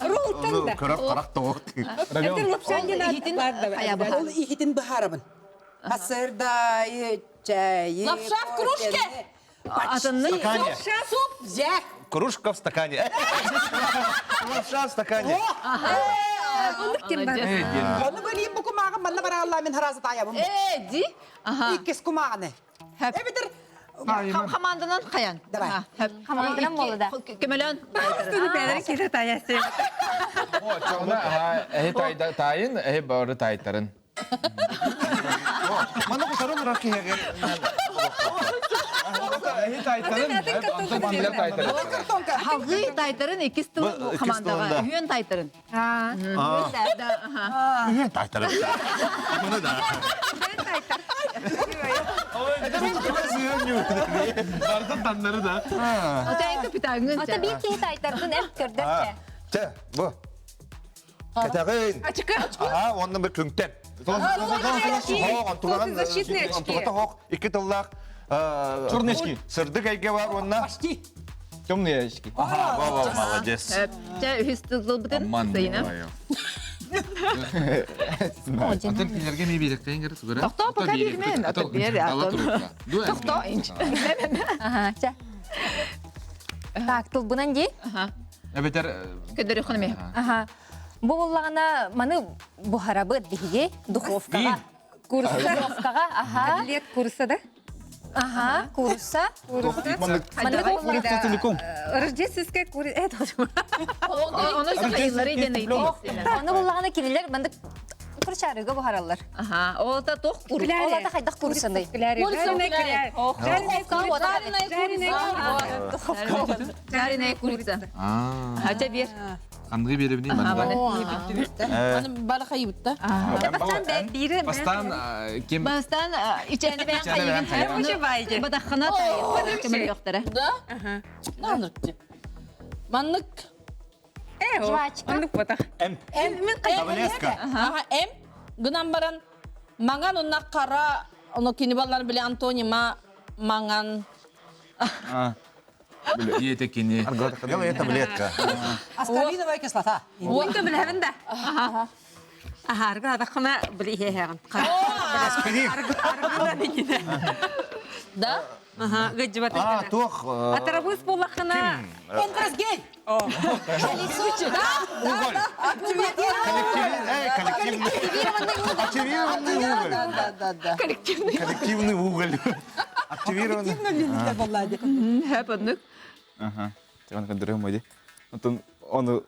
Ролтан да. Көрөп карак тоҕок. Это лапша не надо. Ол иһитин быһаарабын. Асырдайы, чайы. Лапша в кружке. Атыннык Стакане. Суп. Жә. Кружка в стакане. Лапша в стакане. Оны бөлейін бу кумағын манна бараалла мен харазы таябын. Э, ди. Аха. Иккис кумағыны. Эбитер Хаманданан хаян. Давай. Хаманданан болду да. Көмөлөн. О, чоңна, эһи тайын, эһи бары тайтарын. Мана кутарон рак киһиге. Эһи тайтарын, онтон кинилер тайтарын. Халгы тайтарын иккис тыл хамандаға. Үйөн тайтарын. Үйөн тайтарын. Муну да. Бартын таннары да. Ата капитангын. Ата биир киһи тайтардын эп көрдөрчө. Чэ, бу. Кэтэгин. Ачка. Аха, онны бір күңтен. Солнцезащитные очки. Икки тыллаах. Черные очки. Сырдык эйге бар онна. Почти. Темные очки. Ага, во, во, молодец. Чэ, үһүс тылбытын Амман Сайына. Николаев. Атын кинилерге ми биэрэктейин кere тугара. Тохтоо, пока биэрмэн, атын биэр, атын. Тохтоо, инч. Аха, чэ. Так, тылбынан дии. Эбэтэр Көдөрү хономе. Аха. Бу буллаҕына маны буһарабыт биһиги духовкаҕа. Курса. Духовкаҕа, аха. Котлет курса да? Аха, курса. Маннык Курица целиком. Рождественская курица. Это Ону сайыннары диэн Аны буллаҕына кинилэр маннык курчаарыга буһараллар. Аха, ол та тох кур. Ол ата хайдах курсаный? Жареная курица. Аа. Ача бер. Ханныгы биэрэбиний манна? Аны бары хайыбытта. Бири Бастан ким Бастан ичәне бәян Ичәне бәян хайыгын. Бадаххана тайы. Да? Нанырк деп. Маннык. Жвачка. Оннук батах. Эм. Таблетка. Аха, эм. Гынан баран маңан онна кара, оно кини баллар биле Антонима маңан. Диете кини. Белая таблетка. Аскорбиновая кислота. Онтон билэбин да. Аха, аргы адахына били иһэһэҕин. Аспирин. Аргы бигине. Да? Аха, гыдьыбат. А, туох. Атарабыс буоллахына Энтросгель. Уголь. Коллективный, коллективный. Активированный уголь. Да, да, да. Коллективный. Коллективный уголь. Активированный. Активно боллади. Хэп оннук. Ага. Чаган көдөрөм моди. Онтон ону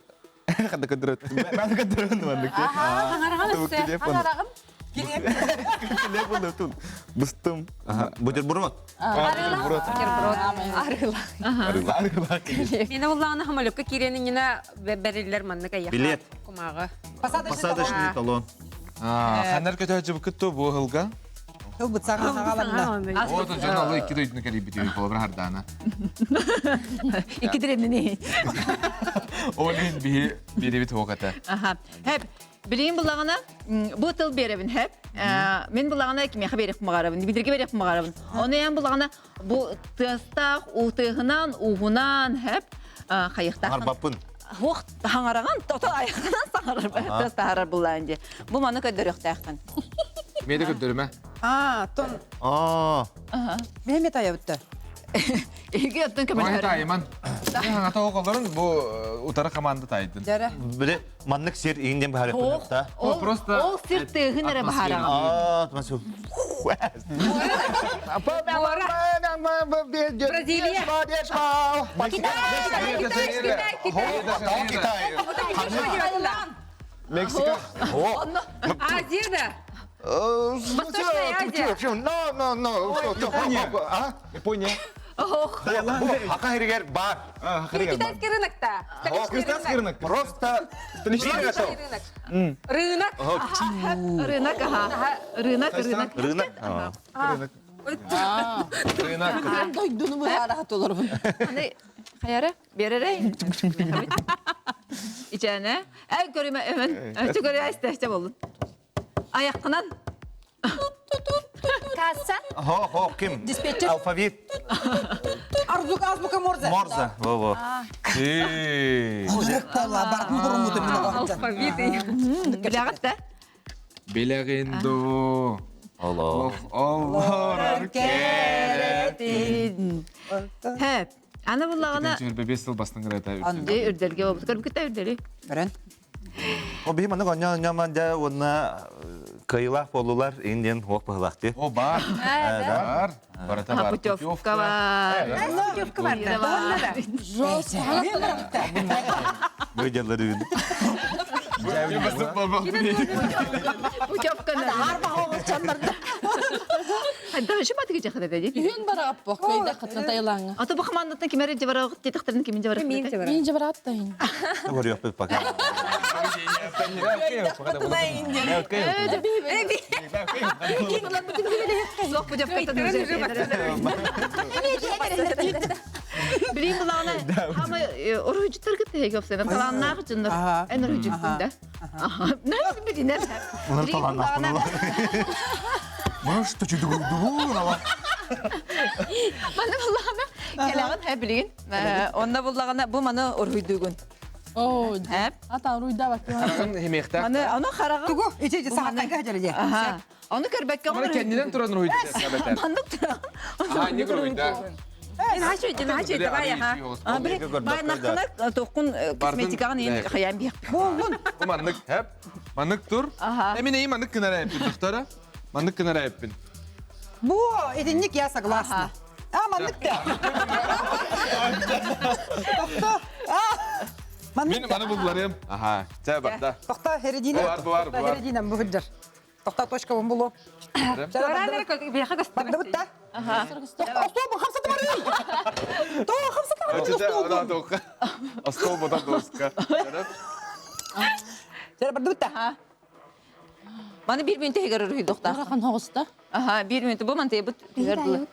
хада көдөрөт. Мен көдөрөм мандык. Хаҥараҕын Телефон тут. Бустум. Бутерброд. Бутерброд. Арыла. Арыла. Мені буллаҕына самолетка киирэн бэриллэр маннык айаха. Билет. Кумааҕы. Посадочный талон. Ханнар көтөөчү букутту бу хылга. Тыл бытсаҕа хаҕаланна. О, то жон алы икки дойдуну кэлибити холобура хардана. Икки диренини. Олин биһи бирибит хуоката. Аха. Хэп. Билигин буллаҕына бу тыл биэрэбин хэп. Мин буллаҕына кимиэхэ биэриэх маҕарабын, бидирге биэриэх маҕарабын. Ону ян буллаҕына бу тыастаах уутыһынан, ууһунан хэп хайыхтаах. Арбаппын. Хуох хаҥараган, тото айханан саҥарар, тыас таһарар буллаан дии. Бу маны көдөрүөхтээххин. Меде көдөрүмэ. А, тон А, Мехмет айабытта. Эһиги оттон Ой, көмөлөһөр. тайыман. Ата оҕолорун бу утары команда тайдын. Дәрі. биле маннык сир иинден баһар Ох, та. ол просто ол сир тыаһын эрэ баһараҕын. А, тмасу. Бразилия. Китай, Китай. Мексика. Азия да. Восточная Азия. Но, но, но. А? Япония. Ох, Ака хиригер бар. А, хиригер бар. Китайский рынок та. Христианский рынок. Просто Столичный Рынок. Рынок. рынок, аха. Рынок, рынок. Рынок. Рынок. Рынок. Дойдуну быһаара толорбун. Аны хайара беререй. Ичәне. Әй көрүмә өмөн. Чү көрө айста болун. Аяққынан. Касса. Хо, хо, ким? Диспетчер. Алфавит. Арзук азбука морзе. Морзе. Во, во. Хозрек пола бартын бурумуду мен оғырды. Алфавит. Биләгәт тә. Билегиндо. Алло. Ох, олорор Керетин. Хэп. Аны буллагына Бес сыл бастың кырата. Ди үрдәлгә булып көрүп китә үрдәли. Көрен. О, бии маннык оньон оньон дьэ уонна кыйылаах буоллулар индиан хуох быһылаахти. О, бар. Бар. Барата бар. Путевка бар. Путевка бар да. Бар. Быдьалары. Путевка. Хадда шума тиги жахада ди. Үһүн барааппок, кайда хатна Таиландга. Ата бу командаттан кимер жабарагыт тетехтерин кимин жабарагыт. Мин жабарагыт. Мин жабараттайын. Көрүөхпүт пока. Зох путевка Билин булана хама оруҗтар китте хегопсена таланнар жыннар. Эн оруҗтында. Аха. Нә билинер. Bunlar talannak bunlar. Bunu şu çocuk uydu. Маны буллаҕына кэлэҕин һэ билигин. Онно буллаҕына бу маны уруһуйдуугун. Оо, Һэ? ата уруйдаабат. Хараҕын химиэхтээх. Маны ону хараҕын Тугу? Ити ити саҕаттайга хадьар дии. Аха. Ону көрбөккө Маны кэннинэн туран уруһуйдуу. Маннык туран. Аа, не уруһуйда. Наһаа давай аха. А били байнахына тоққун косметикаҕын иин хаян биэх. Буоллун. Бу маннык хэп. Маннык тур. Эмин эйи маннык кынара эппин доктора. Маннык кынара эппин. Бу итинник я согласна. А маннык да. Тохто. А. Маннык. Мин маны булларым. Аха. Чэ барда. Тохто херидина. Буар, буар, буар. Херидина бу хыджар. Тохто точка бун булу. Барда бутта. Остуол хамсаты барый. То хамсаты барый. Остуол бота доска. Чэ барда бутта. Маны бир мүнтэ хигэр уруйдухта. Арахан хоҕуста. Аха, бир мүнтэ бу мантый бут түһэр дылы.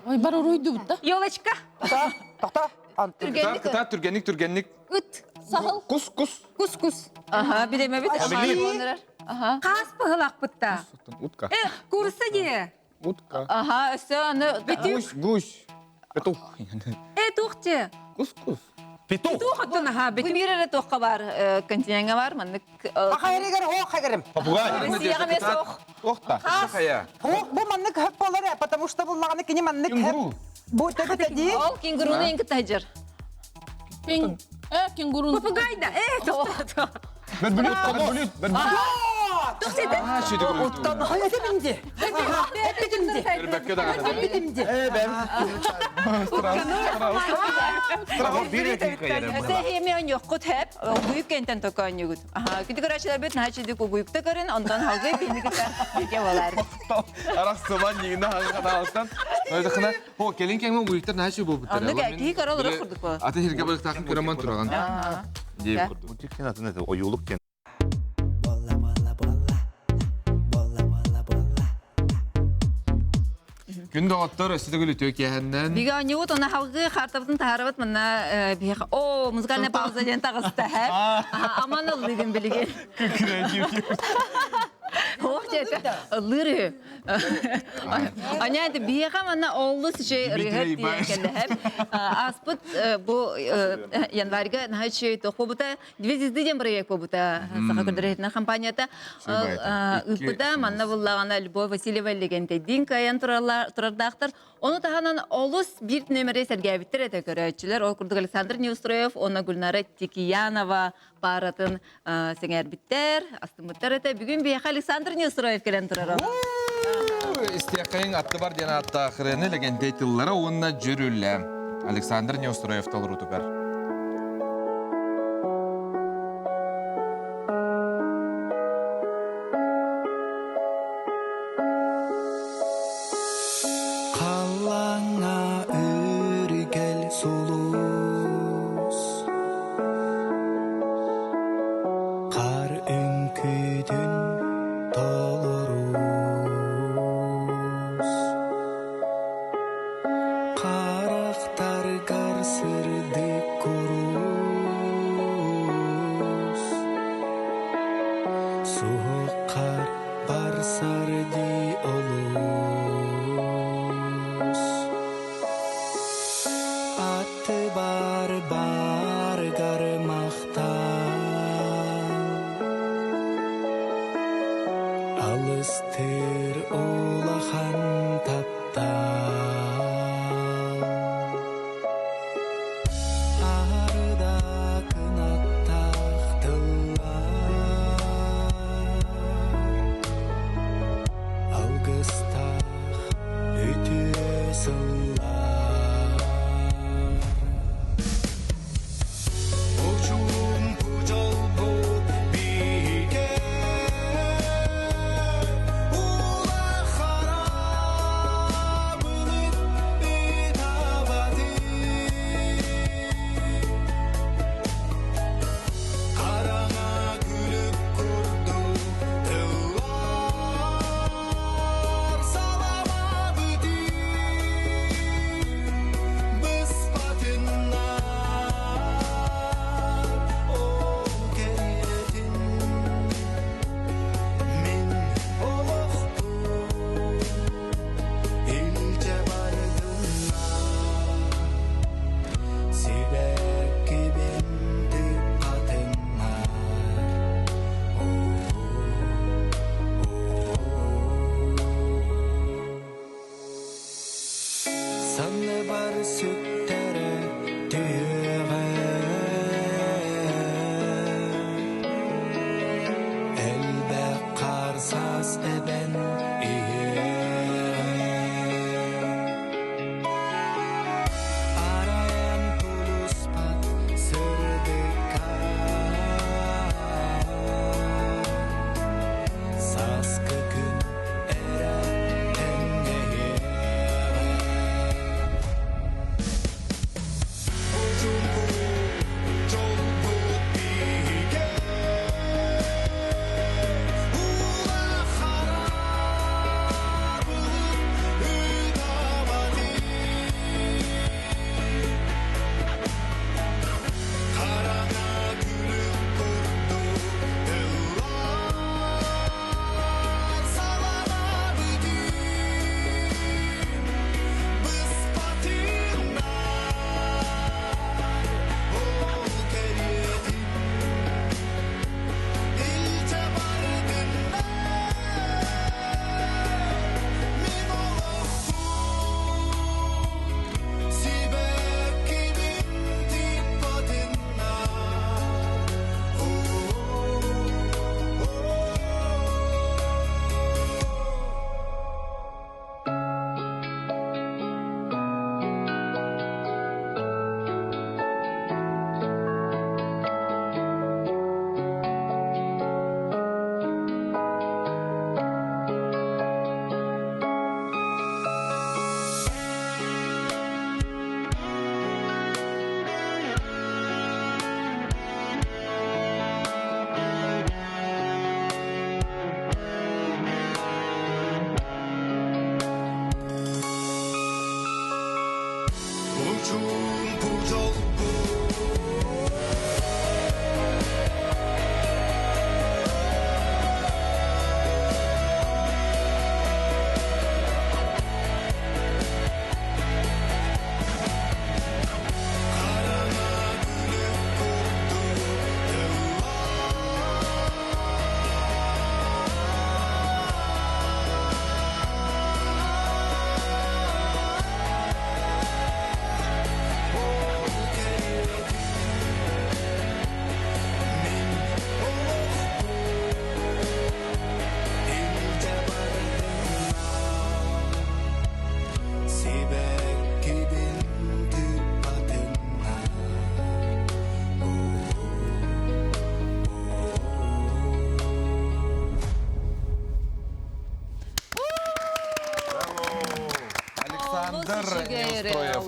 Ой, бар уруйдубут да. Елочка. Тохто, тохто. Түргэнник. Кыта түргенник түргенник. Ыт. Сахыл. Кус кус. Кус кус. Аха, билемебит. Аха. Хаас быһылаахпытта. Утка. Э, курса дии. Утка. Аха, өссө аны Гусь, гусь. Петух. Э, туох дии. Кус кус. Петух. Туох оттон аха Бу бетүк. бир эрэ туохха бар, континентҥа бар, маннык Ахайрыгар о хагырым. Попугай. Россияҕа эмиэ суох. Охта. Хая. О, бу маннык хөп болар, потому что буллаганы кини маннык хөп. Кенгуру. Бу төбөтө дии. Ол кенгуруну ең кытта Кең, э, кенгурун. Попугай да. Э, тоқта. Верблюд, верблюд, верблюд. Туох сетэ. Аа, шүйді уруйду. Хайа бинди. Эппитимди. Көрбөккө даҕаны. Эппитимди. Э, бэм. Өсө хеми оньоххут хэп, угуйук кентен токоонньугут. Аха, күтү көрөөчүлэр бит наһаа угуйукта көрүн, онтон халгы бинигита биге болар. Арахсыман нигина ханахтан. Ойдахына, хо келин кеңме угуйуктар наһаа болбуттар. Оннук киһи көрө олорор курдук буолар. Аты хирге барыктаахын көрөмөн тураган. Дип курдук. Мультик атын это оюлук кен. Күн доҕоттор өссө төгүл үтүө киэһэннэн. Биге оньугут, она халгы хартабытын таһарабыт манна биһиэхэ о музыкальная пауза диэн таҕыста хэп. Аман ыллыгын билигин. Ох дете ыллыыр үһү. Аня это биһиэхэ манна олус үчүгэй ырыаһыт диэн кэллэ хэп. Ааспыт бу январьга наһаа үчүгэй туох буолбута Две звезды диэн проект буолбута Саха көрдөрөһүтүнэн компанията ыыппыта манна буллаҕына Любовь Васильева легендэйдиин кыайан турардаахтар. Ону таһынан олус биир нүөмэри сэргээбиттэр этэ көрөөччүлэр. Ол курдук Александр Неустроев уонна Гульнара Тикиянова пааратын сэҥээрбиттэр, астыммыттар этэ. Бүгүн биһиэхэ Александр Неустроев кэлэн турар. Истиэххэйиҥ аттыбар диэн ааттаах ырыаны лэгэнтэй тыллара уонна дьүрүлэ. Александр Неустроев толоруутугар. Халлаҥҥа үргэл сулус Хаар үҥкүүтүн толоруус Харахтаргар сырдык куруус Суһуккар барсар дии олус Аттыбар баргар махтал Алыстыр улахан таптал Арда кынаттаах тыллар Алгыстаах үтүө сыллар.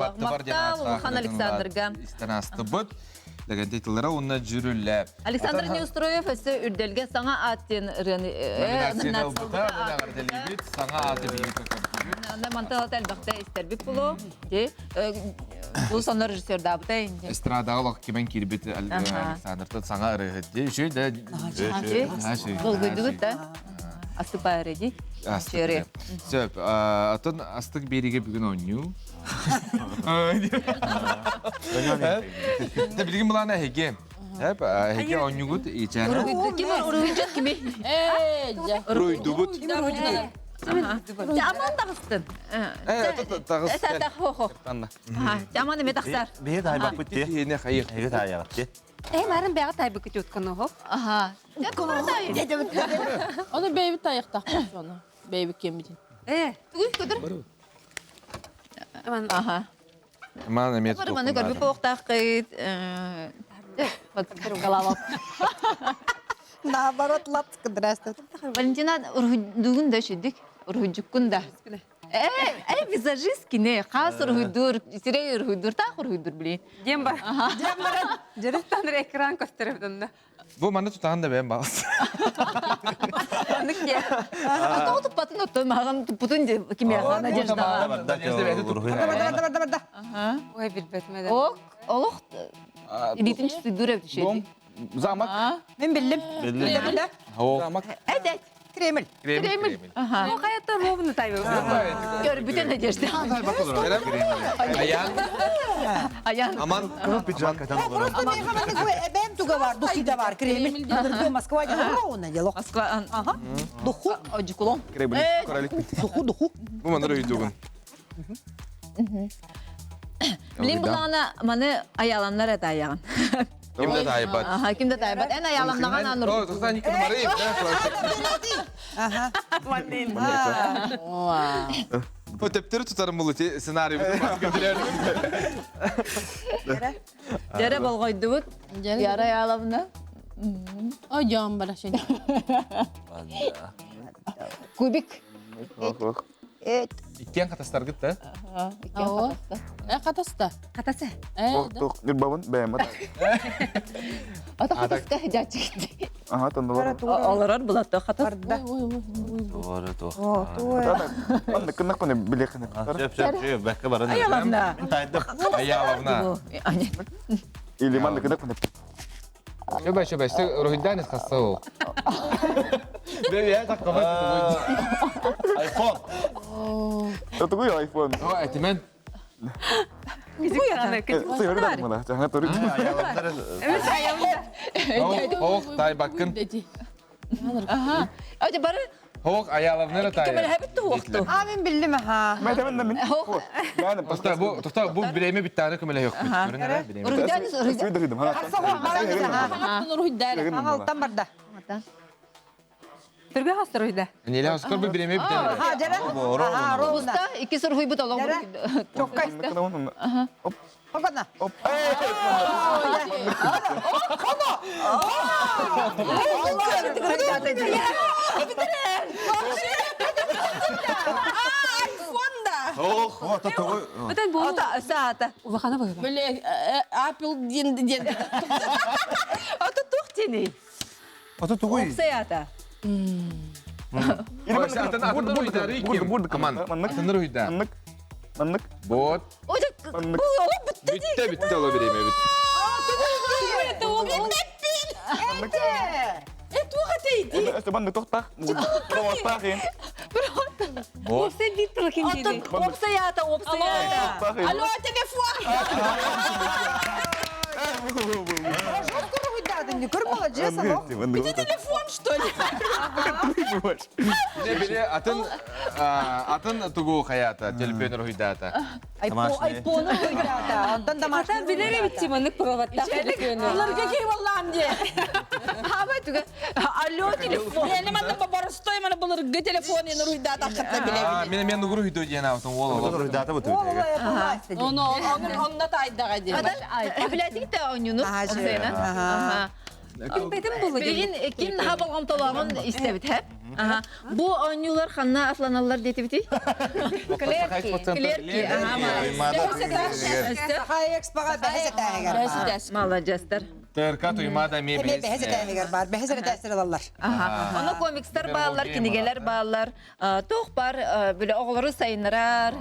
Аттыбар диэн Махтал улахан Александрга. Истэн астыбыт. Лэгэнтэй тыллара уонна дьүрүлэ. Александр Неустроев өссө үрдэлгэ саҥа аат диэн ырыаны Номинацияны ылбыта, эҕэрдэлиибит, саҥа ааты биһиги көрдүбүт. Онно мантан элбэхтэ истэрбит булу. Ди бу сонор режиссердаабыта инде. Эстрадаҕа олох кимэн киирбит Александртан саҥа ырыаһыт дии. Үчүгэй да. Долгуйдугут да. Астыпа ди. Астык. Сөп. Атын астык биэригэ бүгүн оонньуу. Дэ билигин былаана эһиги. Эп эһиги оонньугут ичээн. Ким уруһуйдьут кими? Ээ, дьэ. Уруйдубут. Аман таҕыстын. Э, таҕыс. Эсэ хо-хо. Аман эме тахсар. Биһи таайбаппыт дии. Киһини хайых. Эһиги таайаҕыт дии. Э, марын бэҕэ тайбыкы тютканоһо. Аха. Оны бэйбит тайыктахпыт оны. Бэйбит кембитин. Э, Тугуй көтөр. аман Аха. Ман эмиэ Бары маны көрбүт буолуохтааххыт. Голова. Наоборот, лапска, здравствуйте. Валентина уруһуйдугун да үчүдүк, уруһуйдьуккун да. Э, э, визажист кине, хас уруһуйдуур, сирэй уруһуйдуур, таах уруһуйдуур билин. Дем бар. Дем бар. Дьэрэ экран көстөрөбүтэннэ. Бу манна тутаан да бэйэм баҕас. Маннык диэ. Тоҕо туппатын оттон маҕан туппутун кимиэхэ Надеждаҕа. Барда, барда, барда, барда. Ой, билбэтим эдэ. Ок, олох илиитин чустуйдуур эбит Дом, замок. Мен биллим. Биллим. Замок. Эт, эт. Кремль. Кремль. Аха. О, хайата ровно тайбы. Көрбүтэ Надежда. Аян. Аян. Аман. Пиджак катан олорор. Просто мен хаманы эбэм туга бар, духи да бар, Кремль. Москва ровно дело. Москва. Ага. Духу. Одеколон. Кремль. Королик. Духу, духу. Бу манна уйдугун. Билин булаана маны аяланнар это аяган. Ким да тайбат. Аха, ким да тайбат. Эн аяламнаган аныр. О, тоқтан екі марайым. Ага. О, тептері тұтарым бұл сценарий. Дәрі болғойдубут. Яра аялабына. О, жан бара шен. Кубик. Эт. Иккен қатастаргыт да? Ау. Э, катаста. Катасы. Э, Ох, тох, нирбабын бэйэм. Ата қатаска жачыкты. Ага, тандалар. Олорор булатты қатас. Барда. Ой, ой, ой. Doğru, doğru. О, туй. Манна кыннак мане биле кынна. Сөп, сөп, сөп, бәкке баран. Аялавна. Мин тайдым. Аялавна. Или манна кыннак мане. Шөбә, шөбә, рухидан исқасы ол. Бе, я так қабат. Айфон. Тугуй айфон. О, әтімен. Сыгырдан мына. Жаңа туры. Хоқ, тайбаккын. Аха. Ата бары Хоқ, аялавнары тай. кемел хәбит туқты. А, мен биллим, аха. Мен мен мен. Мен Тоқта, бу, тоқта, бу билеме биттаны көмеле yok. Рухидан Сүйдүрдүм. Руйдар. Аңалтан барда. Түргө хастырыйда. Неле оскор бу билеме биттаны. Аха, жара. Аха, ровно. Уста iki сыр хуйбут олоң. Чоккай. Хогана. Оп. Ох, о, тоғы. Бүтән бу. Ата саата. Улахана бу. Биле, Apple ден ден. Ата тухтини. Ата тугуй. Саата. Аман, атын рухидан. Маннык. Маннык. Бот. Ожа бу олоң бүтті. Битте, битте ола билеме бит. Э, туға тейди. Маннык тоқтақ. Тоқтақ. Бот. Сен бит тыл ким диди. Опсаята, опсаята. Алло, телефон. Жестко руйдадың, не көр молодец, алло. Телефон, что ли? Биле, биле, атын, атын тугу хаята, телефон рухидата. Айфоны руйдата. Онтан домашний. Ата билере битти маннык проводта. Уларга кей боллам де. Хабай туга. Алло, телефон. Мен манда барыстой мана буларга телефон ен руйда тақытта биле. Мен мен нугру хидо диен автон ол ол. Рухидата бу. Оны оны онна тайдаға де. Билетик те ойнуну. Ага. Ага. Бетим бу. Билин ким наха болгом толагын истебит, хэ? Аха. Бу оонньуулар ханна атланаллар диэтибитий? Клерки. Клерки. Аха, Саха экспоҕа бэһис этээһигэр. Маладьыастар. ТРК Туймаада эмиэ Эмиэ бэһис этээһигэр баар. Бэһис эрэтээстэр ылаллар. Аха. Ону комикстар бааллар, кинигэлэр бааллар. Туох бар бile оҕолору сайыннарар,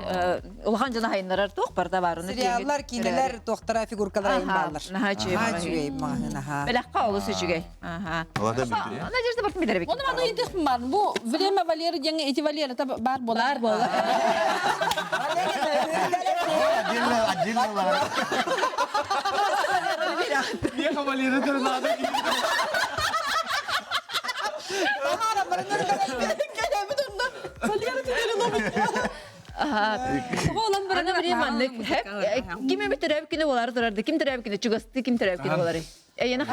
улахан дьону сайыннарар туох бар да бар. Сериаллар, киинэлэр туохтара фигуркалара бааллар. Наһаа үчүгэй. Наһаа үчүгэй маҕаһыын, аха. Бэлэххэ олус үчүгэй. Аха. Надежда бартын билэр эбит. Оны маны ыйтык бар. Бу время Валеры диэн эти Валера та бар болар. Бар болар. Отдельно, отдельно Меха Валера надо. Аны бiri маннык ким эми төрөп күнү болар турарды ким төрөп күнү чугасты ким төрөп күнү болары Эйене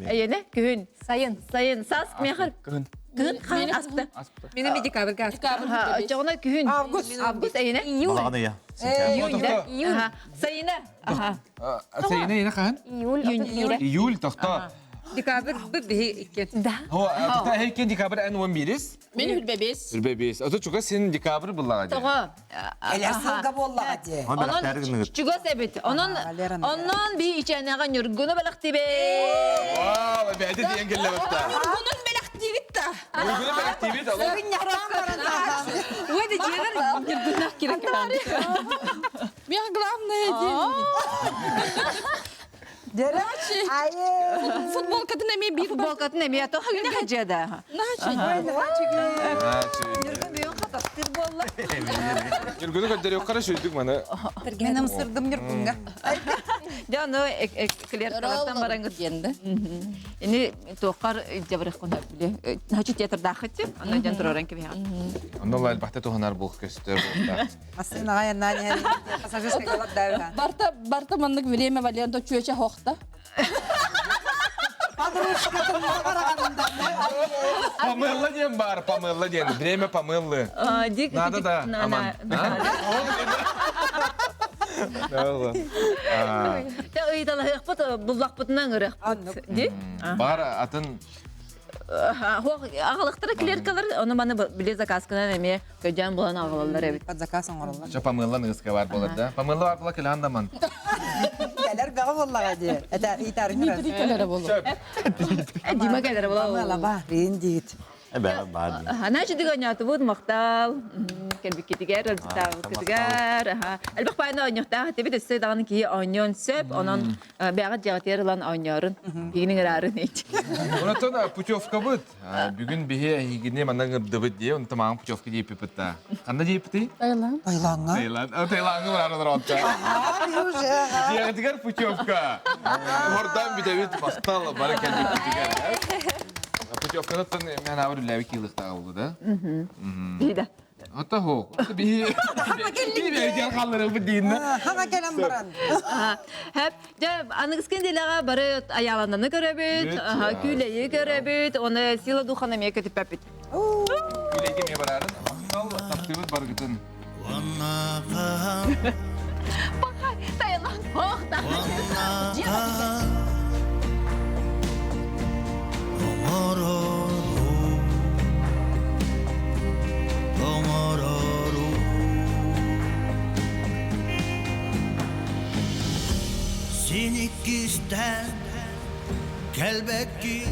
Эйене күһүн Сайын. Сайын сас мехар Күһүн. Күһүн хаан аспыта Мені ми декабрьга аспыта. Очоҕуна күһүн Август. Август эйене Балаҕан ыйа. Июнь да Сайына Сайына ине хаһан? Июль. Июль тохто. Декабрь бу биһи икки. Да. Хо, тохто хейкен декабрь эн 11 Мен хүрбе бес. Үрбе бес. Ото чуга сен декабрь буллаға де. Тоҕо Элер сылга буоллаҕа дии. Онон чугас эбит. Онон онон би ичэнэҕэ ньургуну бэлэхтибэ. Вау, бәйді диэн келле батта. Ньургунун бэлэхтибит та. Ньургуну бэлэхтибит алла. Ой, да жегер ньургунах керек. Мен главное Дere. Айы. Футболкатын эме бир Футболкатын эме то хагына хажада. Ньургун бүйөн хатастыр болла. Ньургуну көддөрү қара шүйдүк маны. Меним сырдым ньургунга. Жа ну клеркалартан бараңгыт генде. Ини тоқар жабырых куна биле. Хачы театрда хачы. Анна жан тураран кеби. Онно лал бахта туханар булх көстөр булта. Асын ағай нани пассажирский голод да. Барта барта маннык время Валерия чүөчэ хохта. Памелла диэн бар, Памелла диэн. Время Памеллы. Надо да, Аман. Та ыйталахпыт буллахпытынан ырахпыт. Ди? Бар атын Ағалықтары клеркалар, оны маны биле заказкынан эме көжан булан ағалалар эбит. Под заказ оңороллар. Жа Памелла ныгыска бар болар да. Памелла бар була келе андаман. Келер беға боллаға ди. Это итарың Дмитрий болу. Дима келер була. Памелла бар, рейін дейт. Эбэ бар. Хана чидига нятыбыт мактал, келбиккитигер, өлбүтагытыгар. Элбэх пайна ойнохтаах тебит өссө даҕаны киһи оонньуон сөп, онон бэҕэ дьаҕатыгар ылан оонньоорун, киһини ырарын ич. Онотон путевка быт. Бүгүн биһи эһигини манна ырдыбыт дии, онто маҕан путевка диэппит та. Ханна диэппитий? Тайланд. Тайландга. Таиланд. Таиландга барар отта. Дьиэҕитигэр путевка. Ордан бүтэбит махтал бары кэлбиккитигэр. Путевканы мен абыр үлэби киылыктаҕа болду да. Бида. Ата хо. Биһи биһи бэйдер халлары диинна. Хама келен баран. Хэп, жа аныгыскын делеға бары аялананы көрөбүт, күлэйи көрөбүт, оны сила духана мие көтүппэппит. Күлэйге ме барарын. Махтал таптыбыт баргытын. Таялан, ох, та. Синиккистен келбекки.